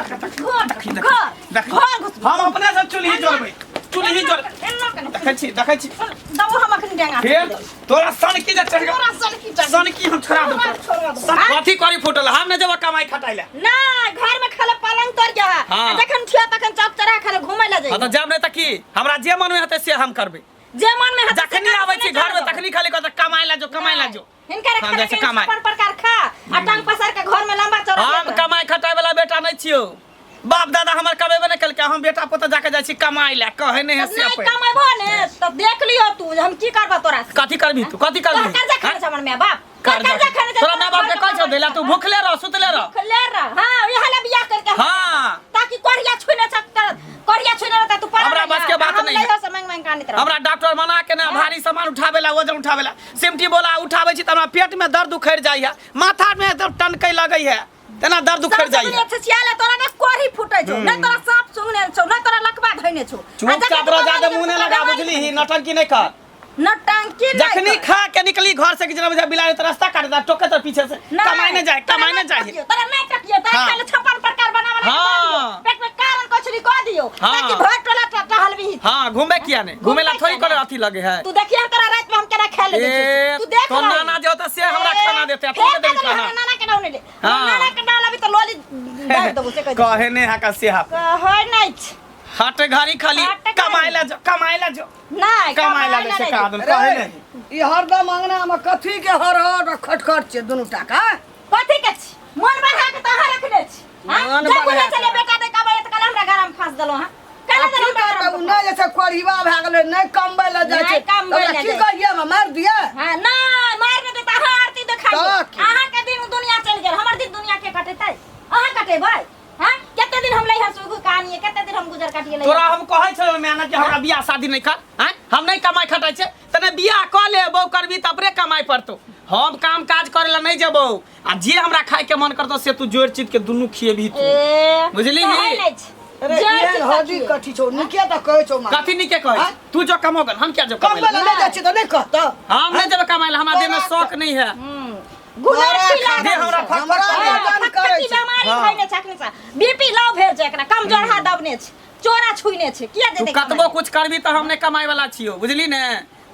घर घर देखी, देखी, घर देखी। घर घुस हम अपने से चूल्ही जरबै चूल्ही जर एना केना देखै छी देखै छी दबो हम अखन डेंगा फेर तोरा सनकी जे चढ़ तोरा सनकी चढ़ सनकी हम छोड़ा देब हमरा छोड़वा देब। कथी करी फूटल हम नहि जेबै कमाई खटाइ लए ना घर में खाले पलंग तोड़ गया है हाँ। आ जखन उठिया तखन चौक चढ़ा खाले घूमे ला हाँ जाइए तऽ जाब नहि तऽ की हमरा जे मन मे हेतै से हम करबै जे मन में हेतै से जखनी करबै, आबै से छी नहि घर में करबै। तखनी खाली कहतै कमाइ ला जो कमाइ ला जो हिनका हम रखा जाइ छी कमाइ। अपन प्रकार खा आ टांग पसार के घर में लंबा चौड़ा हम कमाई खटाइ वाला बेटा नहि छियौ बाप दादा हमर कमेबे नहि केलकै हम बेटा पोता जाके जाइ छी कमाइ लए कहै नहि है से नहीं अपन कमेबो ने तो देख लियो तू हम की करबा तोरा से कथी करबी तू कथी तोहर करबी कर्जा खाने हाँ? छै हमर माय बाप कर्जा कर्जा खाने छै तोरा माय बाप के कहै छौ देला तू भूखले रह सुतले रह भूखले रह हां इहे ला बियाह करके हम हाँ। ताकि कोरिया छुने चक्कर कोरिया छुने रहता तू पड़ा हमरा बस के बात नहीं है। से मांग मांग कानित रह हमरा डॉक्टर मना के ना भारी सामान उठावे ला वजन उठावे ला सिमटी बोला उठावे छी त हमरा पेट में दर्द उखड़ जाइ है माथा में दर्द टनकै लगै है तेना दर्द उखड़ जाइ है सबसे छियाले तोरा ने कोरी फूटे छौ नै तोरा सांप सुंघने छौ नै तोरा लकवा धइने छौ चुपचाप रह जादे मुंह नहीं लगा बुझली ही नौटंकी नहीं कर नौटंकी नहीं जखनी कर। खा के निकली घर से कि जना बुझा बिलाड़ी तो रास्ता काट दा टोके तो पीछे से नहीं, कमाई नहीं जाए तोरा कमाई नहीं नहीं जाए टकियो, तोरा नहीं टकियो तोरा हाँ। खाली छप्पन प्रकार बना बना के हाँ। दऽ दियो। पेट में कारण कचरी कऽ दियो हाँ। ताकि भर टोला टहलबी हाँ घूमे किया नहीं घूमे ला घूमे थोड़ी किया करे नहीं? अथी लगे है तू देखिए तोरा रात में हम केना खाए ले ए दै तू देख तो रही। नाना जो होता से हमरा ए, खाना देते तू फेर के देबी कह देलहुँ, खाना हमरा नाना के नाम नहि ले हाँ। नाना के नाम लेबी तऽ लोली दाबि देबो से कहि देबो। कहे नहीं है का से हा कहै नहि छै हट घड़ी खाली हट घड़ी। कमाए ला जो कमाए ला जो नहि कमाए ला कमाइ से ला का नहि आदमी कहे रे, नहीं ई हरदम अंगना में कथी के हर हर आ खटखट छै दुनू टाका कथी के छी मन बढ़ा के तऽ अहाँ रखने छी हाँ? मन जब बढ़ा बोले के। छलियै बेटा नहि कमाइ तऽ काल्हि हमरा घरमे फाँस देलहुँ हँ आ काल्हि की देलहुँ हमरा करबै उ घरमे नहि जे छै कोढ़िबा भए गेलै नहि कमबै लए जाइ नहि छै कमबै तऽ लए ओकरा की जाइ छै। कहियै हम मारि दियै हाँ नहि मारि नहि देता अहाँ आरती देखाइयो तऽ की? अहाँके दिन दुनिया चलि गेल हमर दिन दुनिया के कटेतै अहाँ कटेबै हाँ कते दिन हम लैहर सुगु कहानी कते दिन हम गुजर काटिए लैहर तोरा हम कहै छलौ मैना कि हमरा बियाह शादी नहीं कर आँय हम नहीं कमाई खटाइ छै तने बियाह कऽ ले बहू करबी तऽ अपने कमाई पड़तौ हम काम काज करे ला नहीं जेबौ आ जे हमरा खाए के मन करतौ से तू जोड़ चित के दुनू खिएबही तू ए बुझलिही? कहै नहि छै। अरे जोड़ एहन चित हदी खिए। कथी छौ नीके तऽ कहै छौ माँ कथी नीके कहै आँय? तू जो कमोगन हम क्या जो कमबै कमाई लए नहि जाइ छै तऽ नहि कहतौ हम नहीं जेबै कमाई ला हमरा देह में तोरा- शौक नहीं है गुलाटी तोरा लागल दे हमरा छै। फक- हमरा हाँ, निदान करै फटफटी छै बेमारी हाँ। धइने छै अखनी से बीपी लो भेल छै एकरा कमजोर हाथ दबने छै चोरा छुइने छै किया तू जेतै कतबो कुछ करबी तऽ हम नहीं कमाई वाला छियौ बुझली ने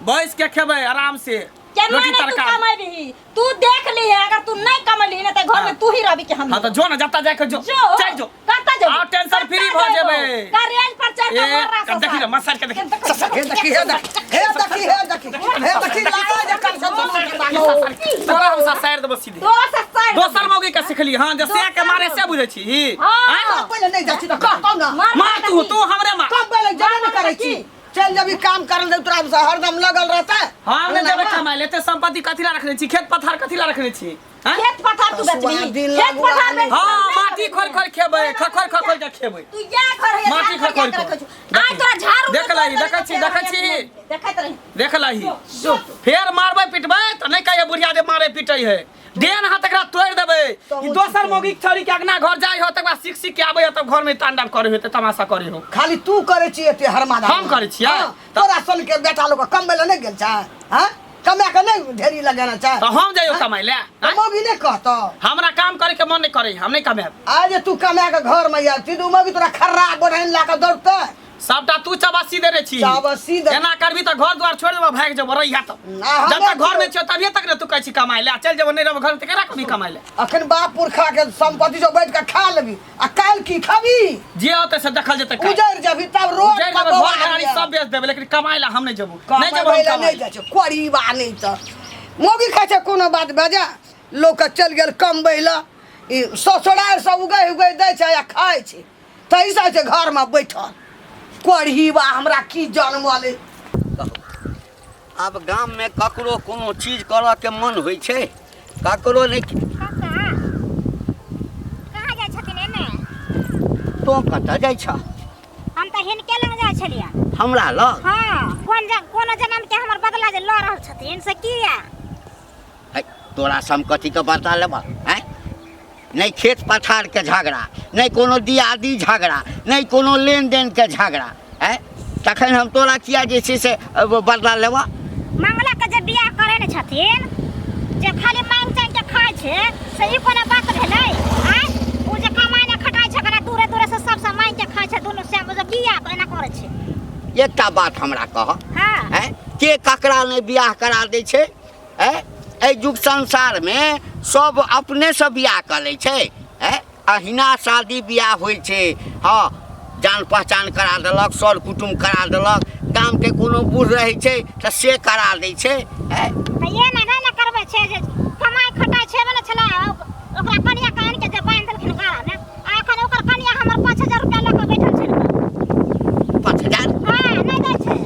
बैस के खेबै आराम से केना रोटी नहीं तू तरकारी कमेबही तू देख ली अगर तू नहीं कमेली ने त घर में हाँ। तू ही रहबी के हम हाँ तो जो ना जत्ता जाके जो जो चल जो कतऽ जेबो आ टेंशन फ्री भऽ जेबै का रेल पर चढ़ के ए, मर रहा देखी रे, मसाज के देखी। हे देखी हे देखी हे देखी हे देखी हे देखी लागै जे कर सब सामान के लागो तोरा हम ससारि देबो सीधे तोरा से साइड दोसर मौगी के सिखली हां जे से के मारे से बुझै छी हाँ। पहिले नहि जाइ छी तऽ कहतौ ना मार मार तू तू हमरे मार कमबै लए जेबे नहि करै छी चल जब काम करल दे तोरा से हरदम लगल रहता हम नहि जेबै कमाइ ले एते संपत्ति कथी ला रखने छी खेत पथार कथी ला रखने छी हैं? खेत पथार तू बेचबी दिन खेत लागू पथार आदमी। बेच हाँ माटी खोल खोल खेबै खखोर खखोर के खेबै तू या घर है माटी खखोर के। आज तोरा झाड़ू देख लही, देखै छी, देखै छी। देखैत रही देख लही फेर मारबै पिटबै तऽ नहि कहिए बुढ़िया जे मारे पिटै है देन हाथ एकरा तोड़ि देबै ई दोसर मौगी के छौड़ी के अगना घर जाइ हो तकर बाद सीख सीख के आबै हो तब घर में तांडव करे हो तमाशा करे हो खाली तू करै छी एते हरमादा हम करै छियै? हाँ, तोरा सन के बेटा लोग कमबै लए नहि गेल छै हाँ कमा के नहि ढेरी लगेना छै तऽ हम जइयो कमाइ ले तऽ मौगी नहि कहतौ हमरा काम करे के मन नहि करे हम नहि कमाएब आज तू कमा के घर में आयल छी तऽ उ मौगी तोरा खर्रा बढ़ाइन लए के दौड़तै सबटा तू चबासी देने छी चाबसी दे एना करबी तऽ घर द्वार छोड़ि देबो भागि जेबो रहिया तऽ ना, हम जब तक घर में नहि छियो तभिए तक ने तू कहै छी कमाइ ले चलि जेबो नहि रहबो घर में तऽ केना कभी कमाइ ले अखन बाप पुरखा के संपत्ति जो बैठ के खा लेबी आ काल्हि की खाबी जे होतै से देखल जेतै काल्हि। उजड़ जबी तब रोड उजड़ि पर जेबै बौआ घर घराड़ी लिअ। सब बेच देबै लेकिन कमाइ ले हम नहि जेबो नहि जेबो कमाबै हम लए कमाइ नहि जाइ छै कोरीबा नहि तऽ मौगी खाइ छै कोनो बात बजा लोकके चलि गेल कमबै लए ई ससुरारि सब उगै उगै दै छै आ खाइ छै ताहि से छै घरमे बैठल कोढ़ीबा हमरा की जनमल आब गाममे ककरो कोनो चीज करऽके मन होइ छै ककरो नहि काका कहाँ जाइ छथिन एने तोँ कतऽ जाइ छह हम तऽ हिनके लग जाइ छलियै हमरा लग हाँ कोन कोनो जनम के हमर बदला जे लऽ रहल छथिन से किया है, तोरा से हम कथीके बदला लेबह आँय नहि खेत पथारके झगड़ा नहि कोनो दियादी झगड़ा नहि कोनो लेनदेनके झगड़ा आँय तखन हम तोरा किया जे छै से बदला लेबह मंगला के जे बियाह करे ने छथिन जे खाली मांग चांग के खाइ छै से ई कोनो बात भेलै आँय ओ जे कमाइ ने खटाइ छै ओकरा दूरे एकटा बात हमरा कह। हाँ। हैं, के ककरा नहि बियाह करा दै छै? हैं, एहि युग संसारमे सब अपनेसँ बियाह कऽ लै छै। हैं, अहिना शादी बियाह होइ छै। हँ, जान पहचान करा देलक, सर कुटुम करा देलक, गामके कोनो बूढ़ रहै छै तऽ से करा दै छै। हैं, तऽ ये ना नहि ने करबै छै जे कमाइ खटाइ छेबे ने छलै, ओकरा कनिया के आनि के जे बान्हि देलखिन गाड़ामे, आ एखन ओकर कनिया हमर 5000 रुपया लऽ कऽ बैठल छै। 5000? हँ, नहि दै छै।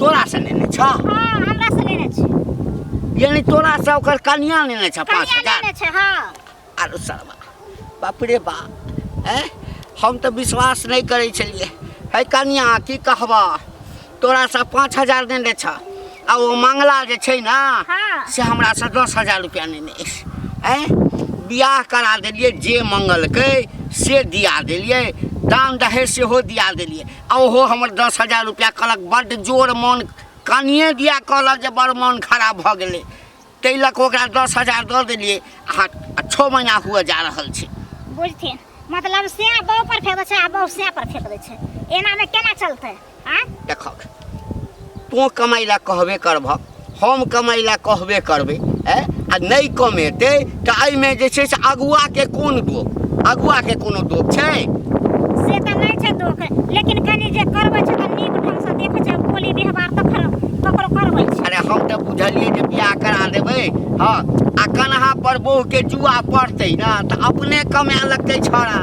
तोरासँ लेने छह? हँ, हमरा से लेने छै। यानी तोरासँ ओकर कनिया लेने छह पाँच कनिया हजार? लेने छै, हँ। आरो सरबा, बाप रे बाप! ऐं, हम तऽ विश्वास नहि करै छलियै। है कनिया, की कहबह, तोरासँ 5000 नेने छह आ ओ मंगला जे छै ने, हाँ। से हमरासँ 10,000 रुपया नेने अछि। ऐं, बियाह करा देलियै, जे मंगलकै से दिया देलियै, दान दहेज सेहो दिया देलियै, आ ओहो हमर 10,000 रुपया कहलक बड्ड जोर मोन कनिए दिया, कहलक जे बड़ मोन खराब भऽ गेलै, ताहि लऽ कऽ ओकरा 10,000 दऽ देलियै। आ 6 महीना हुअ जा रहल छै। बुझथिन, मतलब से बहु पर फेंक दै छै आ बहु से पर फेंक दै छै, एनामे केना चलतै? आँय, देखक, तोँ कमाइ लए कहबे करबह, हम कमाइ लए कहबे करबै। ऐ, आ नहि कमेतै तऽ एहिमे जे छै से अगुआके कोन दोख? अगुआके कोनो दोख छै? से तऽ नहि छै दोख, लेकिन कनि जे करबै छै तऽ नीक ढंगसँ देखै छै, बोली व्यवहार तऽ खराब ककरो करबै छै। अरे, हम तऽ बुझलियै जे बियाह करा देबै। हँ, आ कन्हा पर बहुके जुआ पड़तै ने तऽ अपने कमाए लगतै छौड़ा।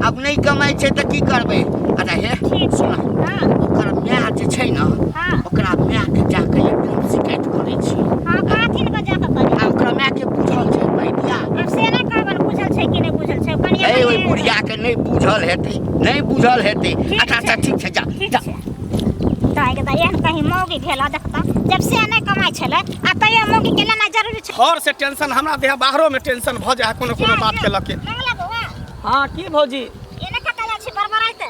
आब नहि कमाइ छै तऽ की करबै? अच्छा हे। ठीक। सुन। हँ। ओकर माय जे छै ने, हाँ। ओकरा मायके जाके एकदम शिकायत करै छी। हँ, कहथिन के जाकऽ करी। आ ओकरा मायके बुझल छै भैया? आब से नहि कहबनि बुझल छै कि नहि बुझल छै कनिया। ए, ओहि बुढ़ियाके नहि बुझल हेतै, नहि बुझल हेतै। ठीक अच्छा। छै। अच्छा, ठीक छै, जा। ठीक जा। छै। तऽ एक एहन कहीं मौगी भेल देखता, जब से नहि कमाइ छलै आ तैयो मौगी के लेना जरूरी छै। घर से टेंशन हमरा देह, बाहरो में टेंशन भऽ जाइ है कोनो कोनो बात के लऽ के। मंगला बौआ। हाँ, की भौजी? एने कतऽ जाइ छी बड़बड़ाइत?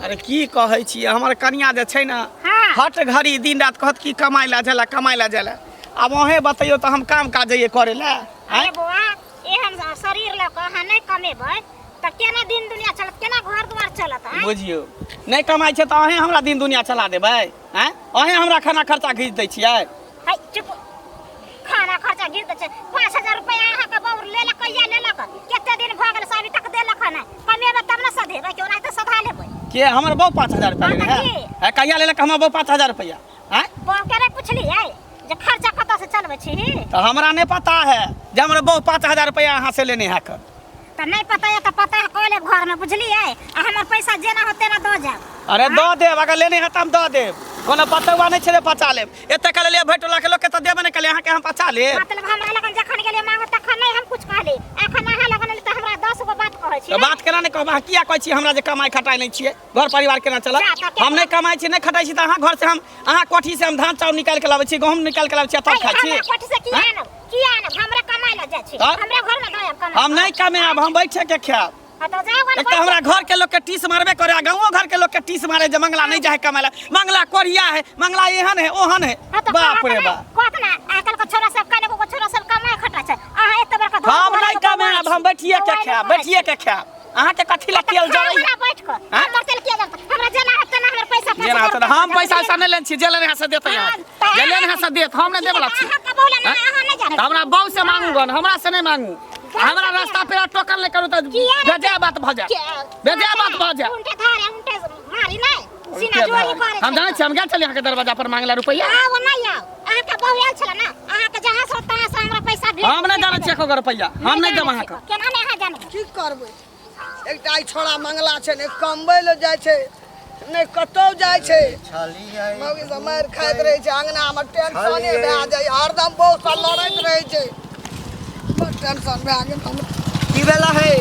अरे, की कहै छी, हमर कनिया जे छै ने, हाँ। हट घड़ी दिन रात कहत की कमाइ ला जाला, कमाइ ला जाला। आब अहें बतैयौ तऽ हम काम काज जइयै करै ला? अरे बौआ, एहन शरीर लऽ कऽ अहाँ नहि कमेबै तऽ केना दिन दुनिया चलत, केना घर दुआर चलत? आँय? बुझियौ, नहि कमाइ छै तऽ अहें हमरा दिन दुनिया चला देबै? आँय, अहें हमरा खाना खर्चा घीच दै छियै? है, चुप! खाना खर्चा घीच दै छै? 5000 रुपया अहाँके बौर लेलक, कहिया लेलक, कते दिन भऽ गेल से अभी तक देलक हन नहि। कमेबै तब ने सधेबै, कि ओनाहिते सधा लेबै? के, हमर बहू 5000 रुपया हाँ, लेने तऽ है? की? है, कहिया लेलक हमर बहू 5000 रुपया? आँय? बहू के नहि पुछलियै जे खर्चा कतऽ से चलबै छी? तऽ हमरा नहि पता है जे हमर बहू 5000 रुपया अहाँ से लेने है कर। तऽ नहि पता यऽ तऽ पता कऽ लेब घरमे, बुझलियै? आ हमर पैसा जेना हो तेना दऽ जायब। अरे, दऽ देब, अगर लेने है तऽ हम दऽ देब। कोनो पतौआ नहि छै जे पचा लेब। एते कऽ लेलियै, भरि टोलाके लोकके तऽ देबे नहि केलियै, अहाँके हम पचा लेब? मतलब हमरा लगन जखन गेलियै मांगो तखन नहि हम कुछ कहली, एखन अहाँ लगन एली तऽ हमरा 10 गो बात कहै छी? तऽ बात केना नहि कहब? अहाँ किया कहै छी हमरा जे कमाइ खटाइ नहि छियै, घर परिवार केना चलत? जा, तऽ हम नहि कमाइ छी, नहि खटाइ छी, तऽ अहाँ घर से हम, अहाँ कोठी से हम धान चाउर निकालि के लाबै छी, गहूम निकालि के लाबै छी आ तब खाइ छी? हमरा कोठी से किया आँय? आनब, किया आनब? हमरा कमाइ लए जाइ छी। तऽ? हमरा घर में दऽ आयब कमाइ। हम नहि कमायब, हम बैठे के खायब। हाँ, तऽ जाउ एक तऽ हमरा घर के लोग के टीस मारबे करे आ गाँवो घर के लोग के टीस मारे जे मंगला नहीं जाए कमाए ला, मंगला कोरिया है, मंगला एहन है, ओहन है। हाँ, तऽ बाप कहत रे ने, बाप। कहत ने, आजकल के छोरा सब कने को छोरा सब कमाइ खटा छै, अहाँ एते बड़का धन हम धन नहीं के कमायब, बौआइ हम बैठिए के छी, खायब, बैठिए के खायब। अहाँ के कथी ला तेल जरै? हमरा बैठ कऽ हाँ? हमर तेल किया जलतै? हमरा जेना होत तेना हमर पैसा जेना होत तेना। हम पैसा वैसा नहीं लेने छी, जे लेने है से देतै। हाँ, अहाँके तऽ जे लेने है से देत, हम नहीं देबला छी। अहाँ के बोले ना, हाँ? अहाँ नहीं जानै। तऽ हमरा बहू से मांगू गन, हमरा से नहीं मांगू। हमरा रास्ता पे टोकन ले करू तऽ किया नहि? बेजाय बात भऽ जायत, बेजाय बात भऽ जायत। उल्टे धारे उल्टे मारी नहीं, सीना जोरी करे। हम जानै छी, हम गेल छलियै अहाँके दरवाजा पर मांगला रुपैआ? आउ, नहि आउ। अहाँके बहू आयल छलै ने, अहाँके जहाँ से तहाँ से हमरा पैसा भेज। हम नहि जानै छियै एको गो रुपैआ हम नहि देब अहाँके। केना नहि अहाँ जानबै? की करबै, एकटा ई छोड़ा मंगला छै, नहि कमबै लए जाइ छै, नहि कतौ जाइ छै, मौगी सब मारि खाइत रहै छै अंगनामे। टेंशने भए जाइ, हरदम बहुत सँ लड़ैत रहै छै। बड़ टेंशन भए गेल हमरा। की भेला है?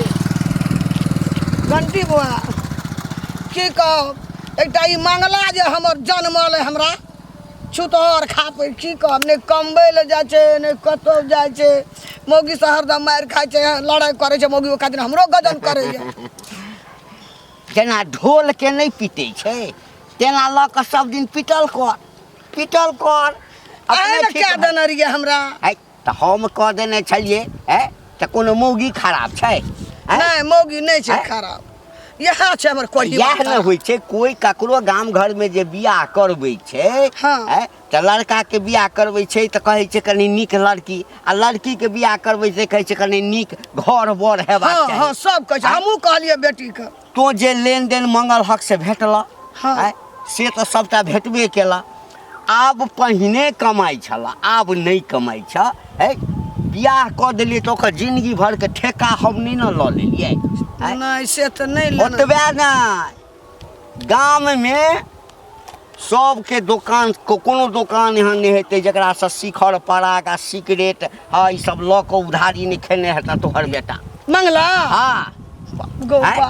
घंटी बुआ, की कहब, एकटा ई मंगला जे हमर जनमल अइ, हमरा छुतहर खापै। की कहब, नहि कमबै लए जाइ छै, नहि कतौ जाइ छै, मौगी से हरदम मारि खाइ छै, लड़ाइ करै छै मौगी, ओहि खातिर हमरो गजन करैए। जेना ढोलके नहि पीटै छै तेना लऽ कऽ सब दिन पीटल कर, पीटल कर। अहाँ अपने ने ठीक कए भऽ देने रहियै हमरा? है, तऽ हम कऽ देने छलियै। है, तऽ कोनो मौगी खराब छै? है? नहि, मौगी नहि छै आँय? खराब, इएह छै हमर कोढ़ी इएह ने होइ छै कोइ ककरो गाम घरमे जे बियाह करबै छै हँ। आँय, तऽ लड़काके बियाह करबै छै तऽ कहै छै कनि नीक लड़की आ लड़कीके बियाह करबै छै कहै छै कनि नीक घर बर हेबाक हँ चाही हँ सब कहै छै हमहूँ कहलियै बेटीके तोँ जे लेनदेन मंगल हक से भेटलह हँ। आँय, से तऽ सभटा भेटबे केलह आब पहिने कमाइ छलह आब नहि कमाइ छह है बियाह कऽ देलियै तऽ ओकर जिंदगी भरिके ठेका हम नहि ने लऽ लेलियै आँय? नहि से तऽ नहि लेना ओतबे नहि गाममे सबके दोकान कोनो दोकान एहन नहि हेतै जकरासँ शिखर पराग आ सिगरेट हँ ई सब लऽ कऽ उधारी नहि खेने हेतै तोहर बेटा मंगला हँ गौ बा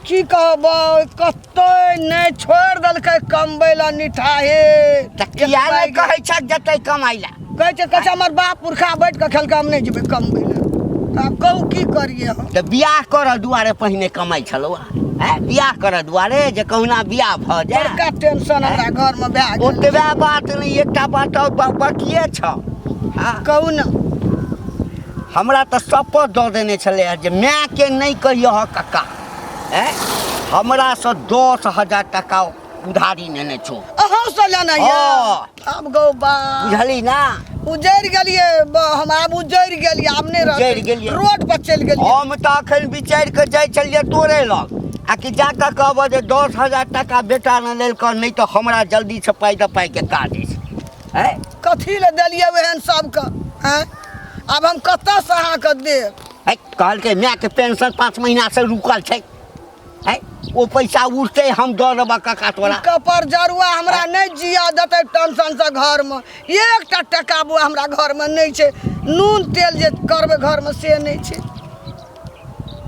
की कहबौ कतौ नहि छोड़ि देलकै कमबै लए निठाहे तऽ किया नहि कहै छह जेतै कमाइ लए कहै छै कहै छै हमर बाप पुरखा बैठ कऽ खेलकै हम नहि जेबै कमबै लए आब कहू की करियै हम तऽ बियाह करऽ दुआरे पहिने कमाइ छलौ आँय बियाह करऽ दुआरे जे कहुना बियाह भऽ जाय बड़का टेंशन हमरा घरमे भए गेल ओतबे बात नहि एकटा बात आओर बाकिए छौ हँ कहू ने हमरा तऽ शपथ दऽ देने छलै जे मायके नहि कहियह कक्का आँय हमरासँ 10,000 टाका उधारी नेने छौ अहाँ से लेना ये हाँ। आब गौ बा बुझली ना उजड़ि गेलियै हम आब उजड़ि गेलियै आब नहि रहतै उजड़ि गेलियै। रोड पर चलि गेलियै हम तऽ अखन विचारि कऽ जाइ छलियै तोरे लग आ कि जा कऽ कहबह जे 10,000 टाका बेटा ने लेलकऽ नहि तऽ हमरा जल्दीसँ पाइ दऽ पाइके काज अछि आँय कथी लए देलियै ओहन सबके आँय आब हम कतऽसँ अहाँके देब है कहलकै मायके पेंशन 5 महीनासँ रुकल छै है ओ पैसा उठतै हम दऽ देबऽ काका तोरा कपर जरुआ हमरा नहि जिया देतै टेंशनसँ घरमे एकटा टका बौआ हमरा घरमे नहि छै नून तेल जे करबै घरमे से नहि छै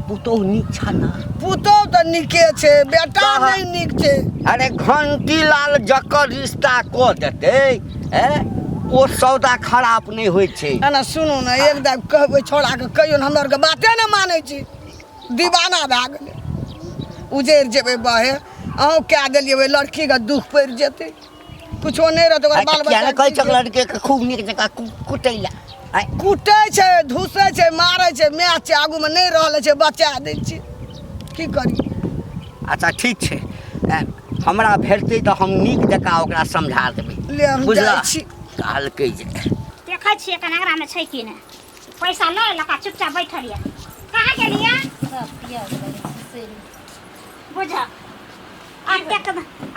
पुतोहु नीक छ ना पुतोहु तऽ नीके छै बेटा कहाँ? नहि नीक छै अरे घंटी लाल जकर रिश्ता कऽ देतै हैं ओ सौदा खराब नहि होइ छै एना सुनू ने एक दाब कहबै छौड़ाके कहियो ने हमरा आरके बाते नहि मानै छी दीवाना भए गेलै उजड़ि जेबै बहे अहूँ कए देलियै ओहि लड़कीके दुख पड़ि जेतै कुछो नहि रहतै ओकर आइ बाल तऽ किया बच्चा नहि कहै की छक लड़के के खूब नीक जकाँ कुटै लए आइ कुटै छै धुसै छै मारै छै माय छै आगूमे नहि रहल छै बचा दै छै की करी अच्छा ठीक छै हमरा भेटतै तऽ हम नीक जकाँ ओकरा समझा देबै ले हम बुझलह जाइ छी। कहलकै जे देखै छियै कनगरामे छै कि नहि पैसा लऽ लेलक आ चुपचाप बैठल यऽ कहाँ गेलियै सब पिया बुझ अतेक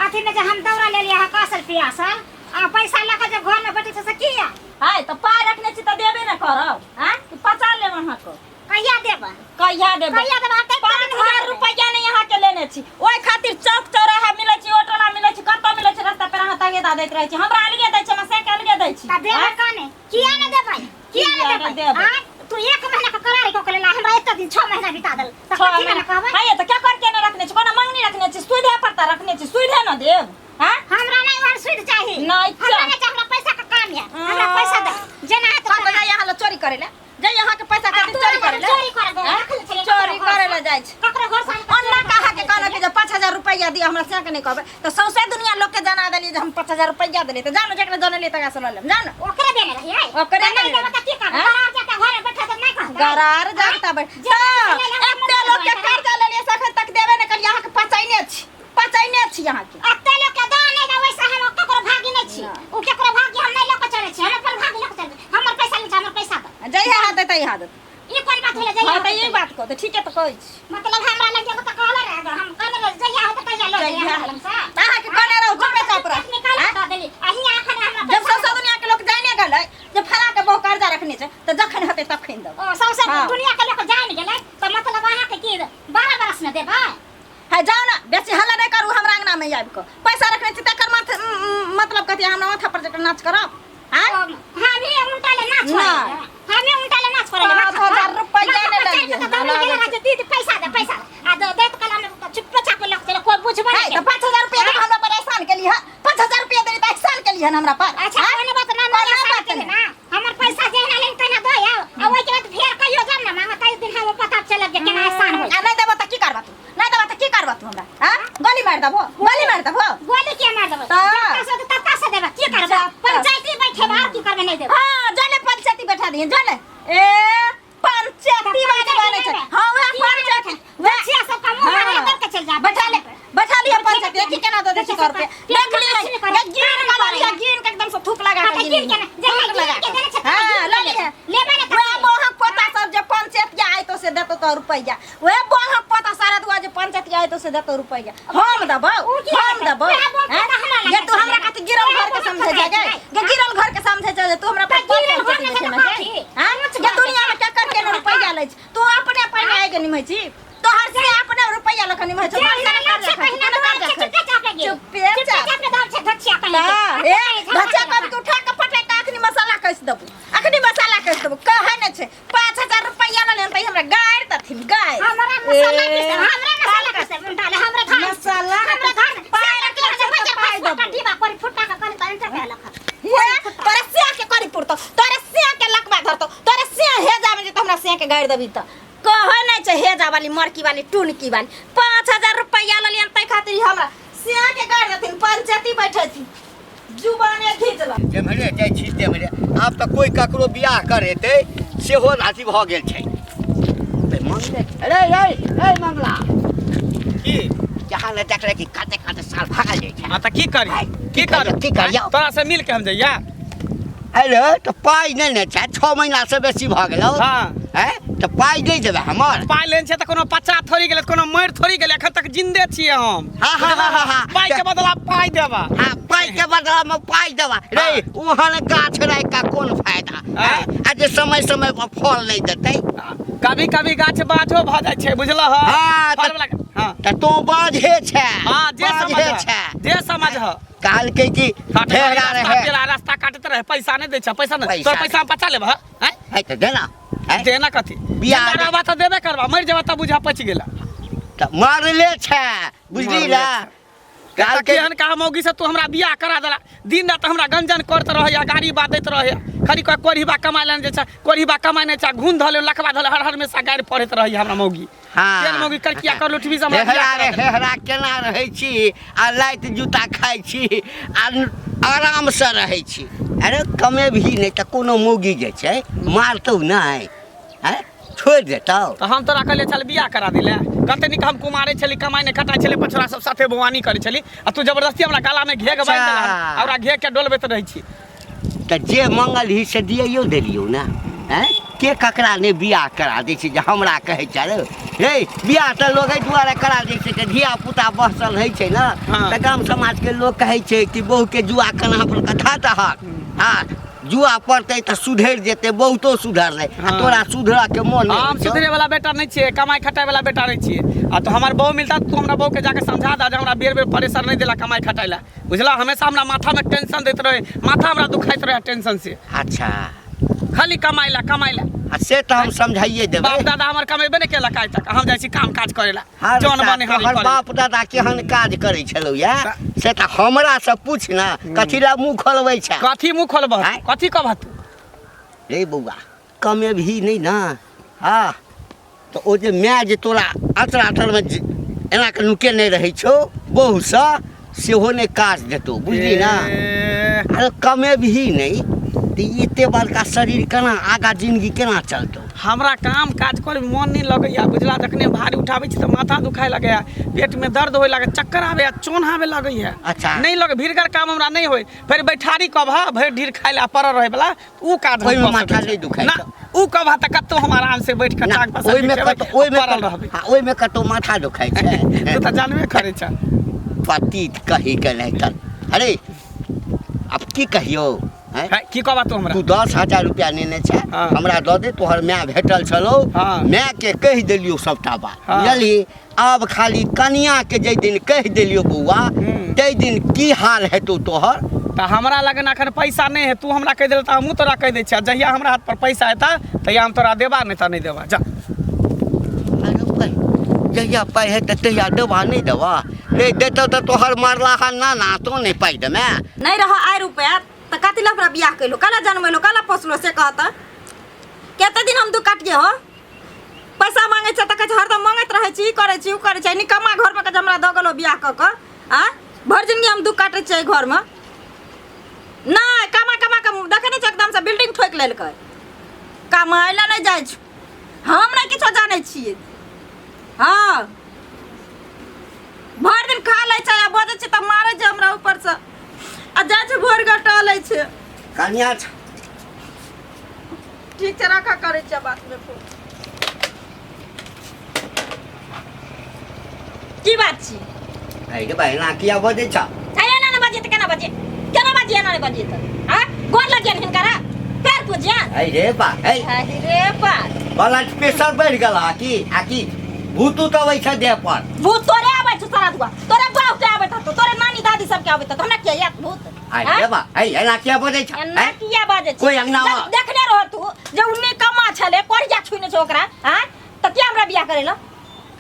अथीमे जे हम दौड़ा लेलियै अहाँ कसल पियासल आ पैसा लऽ कऽ जे घरमे बैठे छै से किया हाय तऽ पाइ रखने छी तऽ देबे ने करब आँय कि पचा लेब अहाँके कहिया देबै कहिया देबै कहिया देबै? अतेक 5000 रुपैआ नहि अहाँके लेने छी ओहि खातिर चौक चौराहा मिलै छी ऑटोला मिलै छी कतऽ मिलै छी रास्ता पर अहाँ तगेदा दैत रहै छी हमरा अलगे दै छी हमरा से के अलगे दै छी तऽ देबै कने किया नहि देबै किया नहि किया देबै नहि देबै? आँय तू एक महीना के करारी कऽ के लेला हमरा एते दिन 6 महीना बिता देल तऽ छह कथी महीना लए कहबै हाय तऽ क्या करके नहि रखने छी कोना मंगनी रखने छी सुधे पर तऽ रखने छी सुधे न देब हाँ हमरा नहि ओहन सुध चाही नहि हमरा चाही। नहि चाही हमरा पैसा के काम यऽ हमरा पैसा दे जेना हेतै कतऽ जाइ अहाँ लए चोरी करै लए जाइ अहाँके पैसा आ खातिर तू चोरी हमरा करै लए चोरी करै दे, आँय? रखले छलियै चोरी ककरो करै घरसँ। लए जाइ छै ककरो घरसँ हम ओना कऽ अहाँके कहलक जे 5000 रुपैआ दिअ हमरा से के नहि कहबै तऽ सौंसे दुनिया लोकके जना देलियै जे हम 5000 रुपैआ देलियै तऽ जानो जकरा जनलियै तकरा से लऽ लेब जानो ओकरे देने रहियै ओकरे तऽ नहि देने देबै तऽ की करबै आँय? गरार जाके घरमे बैठल तऽ नहि कहतै गरार जागता बैठ जे तऽ एते लोकके कर्जा लेलियै से एखन तक देबे नहि करियै अहाँके पचैने छी पचैने छी अहाँके एते लोक के दऽ नहि दे वैसे हम ककरो भागी नहि छी ओ ककरो भागी हम नहि लऽ कऽ चलै छी हम अपन भागी लऽ कऽ चलै छी हमर पैसा नहि छै हमर पैसा दऽ जहिया हाथ देतै तहिया देतै ई कोन बात भेलै जहिया हँ तऽ ई बात कहू तऽ ठीके तऽ कहै छी मतलब हमरा लग एगो तऽ कहले रहे हम कहने रहे जहिया होतै तहिया लऽ जइहे हमरा लग से तऽ अहाँके कहने रहू चुपे चाप रह निकाल कऽ दऽ देली आ हियाँ एखन हमरा जब पैसा सौंसे दुनिया के लोक जाने गेलै जे फला के बहु कर्जा रखने छै तऽ जखन हेतै तखन देबै ओ सौंसे हँ। दुनिया के लोक जानि गेलै तऽ मतलब अहाँके की 12 बरस ने देबै है जाओ ना बेसी हल्ला नहीं करू हमरा अंगना में आबि कऽ पैसा रखने छी तकर माथ मतलब कथी हमरा माथा पर जकर नाच करब आँय हमी उल्टा ले नाच ना। करे हमी उल्टा ले नाच करे 5000 रुपैआ ने लेलियै। दीदी दीदी पैसा दे पैसा दे। आ दे देत कला में चुप चाप लग चले कोई बुझबे है नहीं तऽ 5000 रुपैआ दऽ कऽ हमरा पर एहसान केली हँ 5000 रुपैआ देली तऽ एहसान केली हन हमरा पर अच्छा आँय? कोनो बात ना कोनो ना बात बात नहि। ना हमर पैसा जेना लेन तेना दो आओ आ ओइ के बाद फेर कहियो जाम ना मांगा तै दिन हम पता चलत जे केना एहसान होई आ नहि देबो तऽ की करबा तू नहि देबो तऽ की करबा तू हमरा आँय गोली मारि देबो गोली मारि देबो गोली के मार देबै तऽ? जत्ता से तत्ता से देबै की करबै जत्ता। पंचायती बैठे बाहर की करबै नहीं देबै हाँ जले पंचायती बैठा दिए जले ए पंचायती वाली बने छै हाँ वह पंचायती बच्चिया सब का मुंह हाँ। मारे तो रुपया देख लियै गिन के लऽ लियै गिन के एकदम से थूक लगा के हाँ, गिन त गिन के ना, जे थूक लगा गिन के देने के छै, हां गिन लऽ के लियै लेबै ने वएह मोहक पोता सब जे पंचायतिया आयतो से देतो तो रुपैया वएह मोहक पोता सारा दुआ जे पंचायतिया आयतो से देतो रुपैया हम देबौ उ की हम लेतै? देबौ वएह मोहक हैं? पोता हमरा गे तू लगै हमरा छै। कथी गिरल वएह घर के मोहक समझे पोता जा गे छै। गे गिरल घर के समझे जा तू हमरा त पर गिरल घर पंचायती के बैठे तऽ गे कथी? हैं गे दुनिया में क्या करके ने रुपैया लै छै तू अपने पहिने आइ के निमै छी तोहर से अपने रुपैया लख निमै छौ जे पैसा हमरा ने लग छै कर पहिने रखै दुआर छै, चुपे चापे गे। चुपे चुपे चाप चापे दाम छै, धचिया कहीं के। हाँ, ए, धचिया कभी के उठा के पटक के अखनी मसाला कस देबू अखनी मसाला कस देबू कहै नै छै 5000 रुपैया लऽ लेन त हमरा गारि दथिन गारि हमरा मसाला पीस हमरा मसाला पीस डाले हमरा धान मसाला हमरा धान पाय सारा रखले छै के तऽ पाय फुटा देबू डिबा पर फुटा के कन तन चढ़ा लख हे, तोरा सिया के करी पुरतो तोरा सिया के लकवा धरतो तोरा सिया हे जामे जे त हमरा सिया के गारि देबी त कहै नै छै हेजा वाली मरकी वाली टुनकी वाली 5000 रुपैया लऽ लियन तै खातिर ई हमरा सिया के गारि देथिन पंचायती बैठे जुबाने घीच लऽ जेम्हरे जाइ छी तेम्हरे आब तऽ कोइ ककरो बियाह करेतै सेहो अथी भऽ गेल छै तऽ मंगले अरे रे रे मंगला की जहाँ ने देखले कि कते कते साल भागल जाइ छै हाँ तऽ की करी की की करी की करियौ? तोरा से मिल के हम जइया अरे तऽ पाइ नहि ने छै 6 महीनासँ बेसी भऽ गेलौ हाँ हैं तऽ पाइ नहि देबै हमर पाइ लेने छै तऽ कोनो पच्चा थोड़ी गेलै कोनो मरि थोड़ी गेलै एखन तक जिन्दे छियै हम हाँ, हाँ, हाँ, हाँ, हाँ। पाइ के बदला पाइ देबा हाँ पाइ के बदला में पाइ देबा रे ओहन गाछ राखि कऽ कोन फायदा हाँ। हैं? आ जे समय समय पर फल नहि देतै कभी कभी गाछ बाझो भऽ जाइ छै बुझलह हाँ, फल वाला हाँ तऽ तों बाझे छै हाँ जे समझ बाझे छै जे समझ कहलकै कि काटैत ढेरा रास्ता रहे पेड़ा रास्ता काटैत रहे पैसा नहि दै छै पैसा नहि पैसा तोर पैसा हम बचा लेबह हैं है तऽ देना हैं? देना कथी बियाह जिंदा रहबा तऽ देबे करबा मरि जेबा तऽ बुझा पचि गेला तऽ मारले छै बुझली मारले ना कहलकै केहन कहा मौगी से तू हमरा बियाह करा देला दिन रात हमरा गंजन करत रहैया गाड़ी बादैत रहैया खाली कह कोढ़ीबा कमाय लए जे छै कोढ़ीबा कमाय नहि छै घून धऽ ले लखबा धऽ ले हर हर हमेशा गारि पढ़ैत रहैया हमरा मौगी हाँ केहन मौगी करकिया कर लुटबी से हमरा हेहरा बियाह रे करा देला। हेहरा केना रहै छी आ लाइट जूता खाइ छी आ आरामसँ रहै छी अरे कमेबही नहि तऽ कोनो मौगी जे छै मारतौ नहि आँय छोड़ि देतौ तऽ हम तोरा कहलियै चल बियाह करा दिले कते नीक हम कुमारे छली कमाइ नहि खटाइ छली पछोड़ा सब साथे बौआनी करै छली आ तू जबरदस्ती हमरा गलामे घेघ बान्हि देला अच्छा। आ ओकरा घेघ के डोलबैत रहै छी तऽ जे मंगल ही से दियौ देलियौ ने आँय के ककरा नहि बियाह करा दै छै जे हमरा कहै छै रे रे बियाह तऽ लोग एहि दुआरे करा दै छै कि धिया पुता बसल होइ छै ने हाँ। तऽ गाम समाजके लोग कहै छै कि बहुके जुआ कन्हा पर कथा दहक हँ जुआ पड़तै तऽ सुधरि जेतै बहुतो सुधरलै आ हाँ। तोरा सुधरऽ के मोन नहि हम होइ छौ। सुधरे वाला बेटा नहीं छियै कमाई खटाई वाला बेटा नहीं छियै आ तो हमार बहू मिलता तू हमरा बहू के जाके समझा दा जे हमरा बेर बेर परेशान नहीं देला कमाई खटाई ला बुझला हमेशा हमरा माथा में टेंशन दैत रहे माथा हमरा दुखाइत रहे टेंशन से अच्छा खाली कमाई ला कमाई ला आ से तऽ हम समझाइए देबै बाप दादा हमर कमेबे नहीं केलक आइ तक हम जाइ छी काम काज करे ला हर जौन बने तोहर बाप दादा केहन काज करै छलौ या से तऽ हमरा से पूछ ना कथी ला मुँह खोलबै छै कथी मुँह खोलबह आँय? कथी कहबह तू रे बौआ कमेबही नहि ना हँ तऽ ओ जे माय जे तोरा अतरा तरमे एना कऽ नुकेने रहै छौ बहुसँ सेहो नहि काज देतौ बुझली ना ए, अरे कमेबही नहि तऽ ई एते बड़का शरीर केना आगाँ जिंदगी केना चलतौ हमरा काम काज करे मन नहीं लगैया बुझला जखने भारी उठाबै छी तऽ माथा दुखाय लगैया पेट में दर्द होए लगैया चक्कर आबैया चोन आबे लगैया अच्छा। नहीं लगे भीड़गर काम हमरा नहीं होय फेर बैठारी कबहा भरि ढीर खाय ला पड़ल रहे वाला उ काज हम ओहिमे कऽ माथा सकै छी। नहि दुखाइ ना उ कबहा तऽ कतौ हम आराम से बैठ कऽ ना, टांग पसारि ओहिमे के खेबै, कतौ ओहिमे पड़ल रहबै हँ, ओहिमे कतौ माथा दुखाइ छै तू तऽ जानबे करै छ पति कही के नहि तऽ अरे आब की कहियौ आँय? है, की कहबा तू हमरा तू 10,000 रुपया नेने छै हाँ। हमरा दऽ दे तोहर माय भेटल छलौ हाँ। माय के कहि देलियौ सबटा बात हाँ। बुझलही आब खाली कनिया के जाहि दिन कहि देलियौ बौआ हम्म। ताहि दिन की हाल हेतौ तोहर तऽ हमरा लगन अखन पैसा नहि है तू हमरा कहि देल तऽ हमहूँ तोरा कहि दै छियै जहिया हमरा हाथ पर पैसा एता तहिया हम तोरा देबा नहि तऽ नहि देबा जा अरे भाइ, जहिया पाइ हेतै तहिया देबा नहि देबा नहि देतौ तऽ तोहर मरलाहा नाना तो नहि पाइ देमे नहि रह आइ रुपया तऽ कथी लए हमरा बियाह कैलो काला जनमेलो काला पोसलो से कहत कते दिन हम दुख काटिए हो पैसा मांगै छै तऽ कहै छै हरदम मांगैत रहै छी ई करै छी ओ करै छी निकम्मा घरमे के जे हमरा दऽ गेलो बियाह कऽ कऽ आ भरि जिनगी हम दुख काटै छियै एहि घरमे नहि कमा कमा कऽ देखै नहि छै एकदमसँ बिल्डिंग ठोकि लेलकै कमाइ लए नहि जाइ छै हम नहि किछो जानै छियै हँ भरि दिन खा लै छै आ बजै छै तऽ मारै छै हमरा। जाइ छै भोर के टहलै छै। कनिया ठीक छै, राखा, करै छियै बात में फोन। की बात छी? अरे रे बहिना, किया बजै छ? छै एना ने बजिए तऽ केना बजिए? केना बजिए? एना ने बजिए तऽ आ गोर लगियन हिनकरा, पैर पूजियन। अरे रे बा, है। अरे रे बा, ब्लड प्रेशर बढ़ि गेल हा की? आ की भूत उत अबै छै देह पर? भूत तोरे आबै छौ सारा दुआ, तोरे बाप के आबैत हतो, तोरे नानी दादी सबके आबैत हतो, हमरा किया याद भूत? अरे रे बा, है, एना किया बजै छ? एना हैं? किया बाजै छी? कोई अंगना जब देखने रह तू जे उ निकम्मा छलै, कोढ़िया छुने छै ओकरा, आँ तऽ किया हमरा बियाह करेला?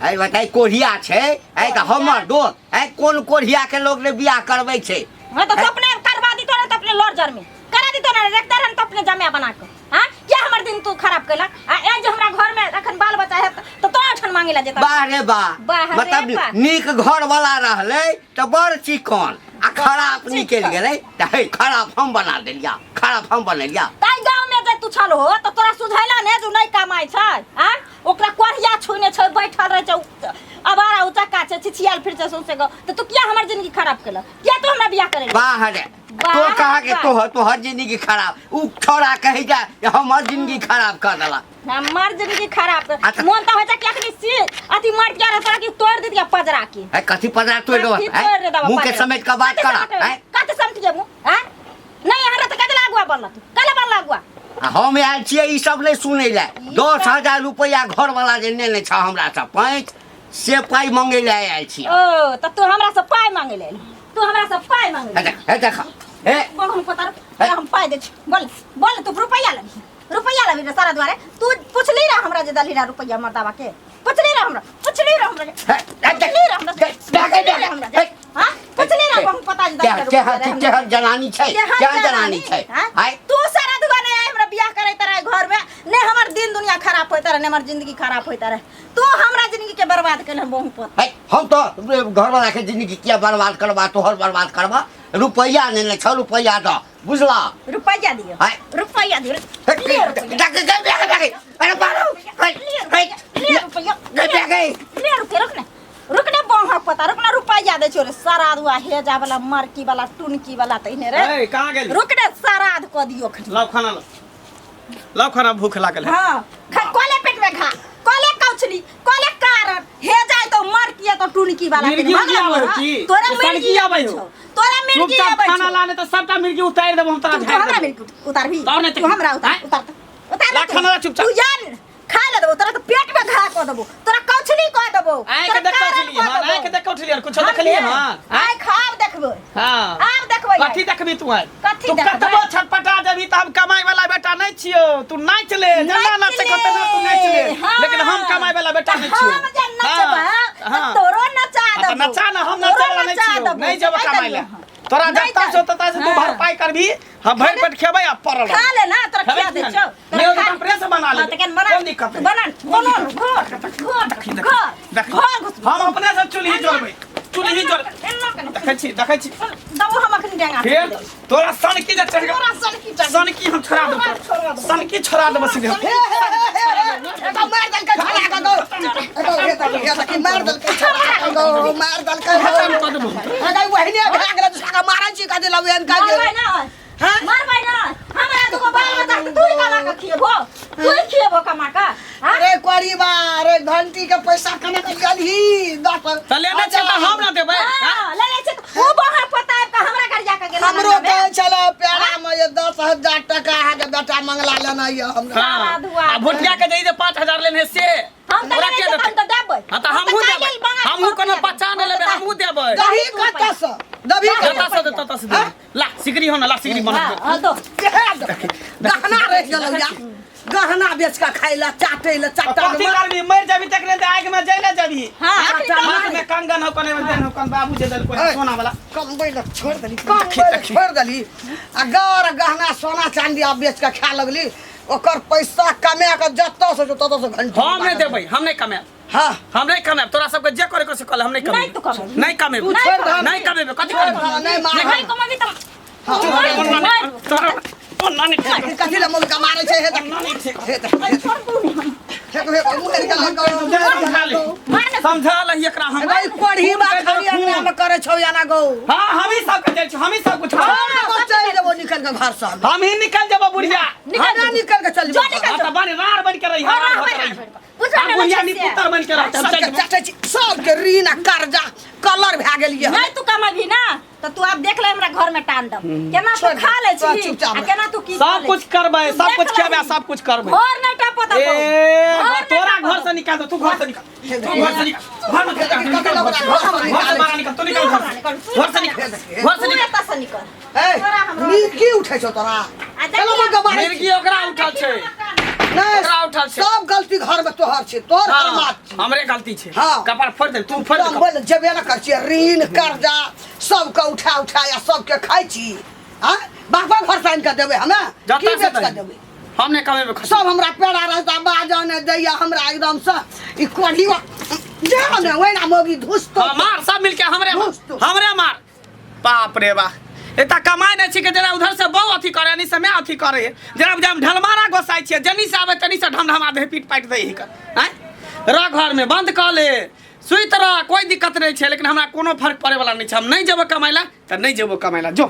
है बताइ, कोढ़िया छै है तऽ हमर दोस्त है? कोन कोढ़िया के लोग ने बियाह करबै छै? हाँ तऽ अपने करवा दी तो अपने लड़ जर में करा दी तो ना रखते रहन तो अपने जमाया बना के। हाँ, क्या हमर दिन तू खराब कैलक? आ ए जे हमरा घर में अखन बाल बच्चा है तो तोरा ओठन मांगे ला जेता। वाह रे वाह। वाह रे मतलब वाह। नीक घर वाला रहलै तऽ बड़ चिकन आ खराब निकलि गेलै तऽ हे, खराब हम बना देलिया, खराब हम बनेलिया। ताहि गाँव में जे तू छल हो तऽ तोरा सुझैला ने जे नहीं कमाइ छै? आ ओकरा कोढ़िया छुने छै, बैठल रहै छै, अबारा उचक्का छै, छिछियाल फिर छै सौंसे गाँव, तऽ तू किया हमर जिंदगी खराब केलक? किया तू हमरा बियाह करेला? वाह रे। वाह तो कहा के वाह। तोहर तोहर जिंदगी खराब, उ छोड़ा कही जा जे हमर जिंदगी खराब कर देला। हमर जिंदगी खराब कर अच्छा। मोन तऽ होइ छै कि अखनी सी अथी मर गया रहता कि तोड़ दितिया पजरा के। है, कथी पदरा तोड़ कथी देबा? तोड़ दे देबा मुंह के पजरा? समेट के बात कथी करा। समेट? हैं? कथी समेट के मुंह? हैं? नहीं हमरा तऽ कथी लागुआ बनल तू? कले बनल अगुआ? आ हम आयल छियै ई सब नहि सुनै लए। 10,000 रुपैआ घरवाला जे नेने छ हमरा से पैंच से पाइ मंगै लए आयल छियै। ओ तऽ तू हमरा से पाइ मांगे ले, तू हमरा से पाइ मांगे हे ले। देख, हे देख, हे। बोल, हम पता तोरा हम पाइ दै छी। बोल बोल, तू रुपैआ लेबही? रुपैआ लेबही रे सारा दुआरे? तू पुछली रह हमरा जे दलही रह रुपैआ मर्दाबा के? पुछली रह हमरा? पुछली रह हमरा? हे, हे, देख, पुछली रह हमरा? देख, देख, पुछली रह हमरा? हे। हाँ, पुछली रह? हम पता जे दलही रह रुपैआ रहे हमरा। केहन जनानी छै? केहन केहन जनानी छै? हाँ? आय। तू सारा दुआरे आइ हमरा बियाह करैत रहे घर में, ने हमर दिन दुनिया खराब होइत रहे, ने हमर जिंदगी खराब होइत रहे। तू हमरा जिंदगी के बर्बाद केलहन बहु पोत। है, हम तो घरवाला के जिंदगी किया बर्बाद करबा? तोहर बर्बाद करबा? रुपैआ नेने छ, रुपैआ दऽ, बुझला? रुपैआ दियो। आय। रुपैआ दियो। हे, ले रुपैआ। देख, देख, देख, देख, अरे मारो, हे, ले हे, रुपैआ, ले रुपैआ। देख, देख, ले रुपैआ, रुक ने, रुक ने बौह पता, रुक ने, रुपैआ दै छौ रे सारा दुआ हेजा वाला, मरकी वाला, टुनकी वाला तहिने रे। ए, कहाँ गेली? रुक ने, सराध कऽ दियो खनी। लाओ खाना, लाओ, लाओ खाना, भूख लागल है। हाँ, खा, कोले पेट में खा, कोले कौछली, कोले कारण हे जाय तो मर किया तो टुनकी वाला। मिर्गी उर्गी आबै हो की? तोरा सनकी मिर्गी आबै आबै हो? छौ, तोरा मिर्गी चुपचाप आबै खाना छौ। लाने तो सबटा मिर्गी उतारि देबो हम तोरा, तू झाड़ि हमरा देबो। मिर्गी उतारबी? तब ने तू हमरा उतार। आँय? उतार उतार। ला खाना ला चुपचाप। तू जान खा ले देबो तोरा, तो पेट में घा कऽ देबो तोरा, कौछली कऽ देबो। आँखि तोरा देख कारण उठलियै कऽ हन? देबो। आँखि देख उठलियै हन? कुछो हम देखलियै ने, हन? आइ खाब देखबै। हाँ। आब देखबै आइ। कथी देखबी तू आइ? कथी तू देखबै? कतबो छटपटा जेबी तऽ हम कमाई वाला बेटा नहीं छियो। तू नाच ले, जेना नाचे नाच को तेना तू नाच ले। हाँ। लेकिन हम कमाई वाला बेटा नहीं छियो। हम जे नचबै हाँ, हाँ। तोरो नचा हाँ, तऽ देबो। नचा ना, हम तोरो नचे वाला नहीं नचा छियो। देबो। नहीं जेबो कहि कमाई ले। देलियौ हँ। तोरा नहीं जत्ता जा- से तत्ता से तू हाँ। भरपाई करबी, हम भरि पेट खेबै आ पड़ल खा ले ना, तोरा खेबै खिया दै कि छौ। नहि? नहि, तऽ अपने से बना हाँ, लेबै। तऽ केहन बना? कोन दिक्कत है? तू बना, बना, घर घर देखी, देखी, घर देखी। घर घुस। हम अपने से चूल्ही जोड़बै, चूल्ही जोड़। एना देखै छी, देखै छी। दबो हम अखनी डेंगा। फेर तोरा सनकी जे चढ़ गेल। तोरा सनकी चढ़। सनकी हम छोड़ा देबो, छोड़ा देबो। सनकी छोड़ा देबो सीधे। हे हे हे हे हे, एतऽ मार देलकै छोड़ा के गौ। एतऽ हे तऽ हे तऽ की मार देलकै छोड़ा के गौ, मार देलकै गौ। खतम कऽ देबो। अगर वहिने भए गेलै तऽ साका मारै छी कथी लबेन का जे। मारबै ना? हाँ? मारबै ना? हमरा दुगो बाल बच्चा के तू ही कमा के खिएबो? तू ही खिएबो कमा के? हाँ? अरे कोरीबा, अरे घंटी के पैसा कना के गेलही दस। तऽ लेने छै तऽ हम ना देबै? हाँ? हाँ, ले ले छै तऽ ऊ बाहर पता आबि कऽ हमरा गरिया के गेल। हमरो कहै छलै प्यारा में जे 10,000 टका अहाँके बेटा मंगला लेना यऽ हमरा। हाँ। धुआ। आ भुटिया के जे 5,000 लेने से हम तऽ ओकरा लेने के छै तऽ देतै? हम तऽ देबै। हाँ तऽ हम हमहूँ तऽ देबै। काल्हि मंगा हमहूँ कोनो के बच्चा नहि लेबै, हमहूँ देबै। दही कतऽसँ दही? जतऽ से देतऽ ततऽ से देबै। ला सिकरी हो ना, ला सिकरी बना हाँ, दे। हाँ, दो। गहना रहि गेलौ या गहना बेच कऽ खाइ लए, चाटै लए, चाटा। कथी करबी? मरि जाबी तकरे तऽ आगि में जैले जाबी। हाँ, अखनी तऽ हाथ में कंगन हो, कने में देन हो, कन बाबू जे देलको ऐ। सोना वाला। कमबै लए छोड़ि देली, कमबै लए छोड़ि देली आ गर गहना सोना चाँदी आब बेच कऽ खाए लगली। ओकर पैसा कमा कऽ जतऽ से ततऽ से घंटी। हम नहि देबै, हम नहि कमाएब। हाँ। हम नहि कमाएब। तोरा सबके जे करे के से कल, हम नहि नहि तू कमेब। कमेबही। नहि कमेब। तू छोड़ि दह। नहि कमेबै। कथी छोड़ि करबै? दह, नहि मार। नहीं कमाबी तऽ तोरा ओना नहि ठीक। कथी लए मुर्गा मारै छै? हे देख, हे देख, हे देख, हे हे मुहर के लग। समझा ले, समझा लही एकरा हम। अरे कोढ़ी बा खाली अंगना में। में करे छौ याना गौ हाँ हम ही सब के जाइ छी हम ही सब कुछ छोड़ देबो चलि जेबो निकल के घर से हम हम ही निकल जेबो बुढ़िया निकल हमरा निकल के चल जो जेबो निकल हाँ, तऽ बन रार बन के रही हाँ, रार रार बन के बन, रही रार बन। बुझल आ नहि बुढ़िया छै नी से। पुत्र बन के रहतै हम चलि सबके जेबो। चटै छी सबके ऋण आ कर्जा कलर भए गेलियै नहीं तू कमाबी ना तो तू आब देख ले हमरा घर में टांडव केना तू छोड़ दे, खा ले तोरा छी चुपचाप आ रह। केना तू की सब कुछ करबै सब कुछ खेबै सब कुछ करबै घर नहीं टपो ए तब तोरा घर से निकाल दो तू घर से निकाल तू घर से निकाल घर में निकाल घर से घर से बाहर निकाल तू निकाल घर से घर से निकाल घर से तू निकाल एतऽ से निकल ए तोरा हमरा मिर्गी उठै छौ तोरा आ चलो देखिए, मग्गा मारै छी। मिर्गी ओकरा उठल छै नहि ओकरा उठल छै। सब गलती घर में तोहर छै तोहर हाँ, हरमात छै हमरे गलती छै हाँ। कपार फोड़ दे तू फोड़ दे हम बोल जेबे न कर छियै ऋण कर्जा सबके उठा उठा या सबके खाइ छी आ बापा घर से आनि कऽ देबै हमे जतऽ की से बेच कऽ दही। देबै हम नहि कमेबै खर्चा। सब हमरा पेड़ा रहता बाजऽ नहि दैया हमरा एकदम से ई कोढ़ी जा ने ओहिना मौगी धुसतो हाँ, मार सब मिलके हमरे मार घुस तू। हमरे मार बाप रे बा एता कमाइ नहि छी के जेना उधर से बहु अथी करे नहीं से मैं अथी करे जेना बुझा हम ढलमारा गोसाइ छियै जनी से आबै तनी से ढमढमा दे पीट पाटि दै हिकर आँय रह घर में बंद कऽ ले सुति रह कोई दिक्कत नहि छै लेकिन हमरा कोनो फर्क पड़े वाला नहि छै हम नहि जेबो कमाइ लए तऽ नहि जेबो कमाइ लए जो।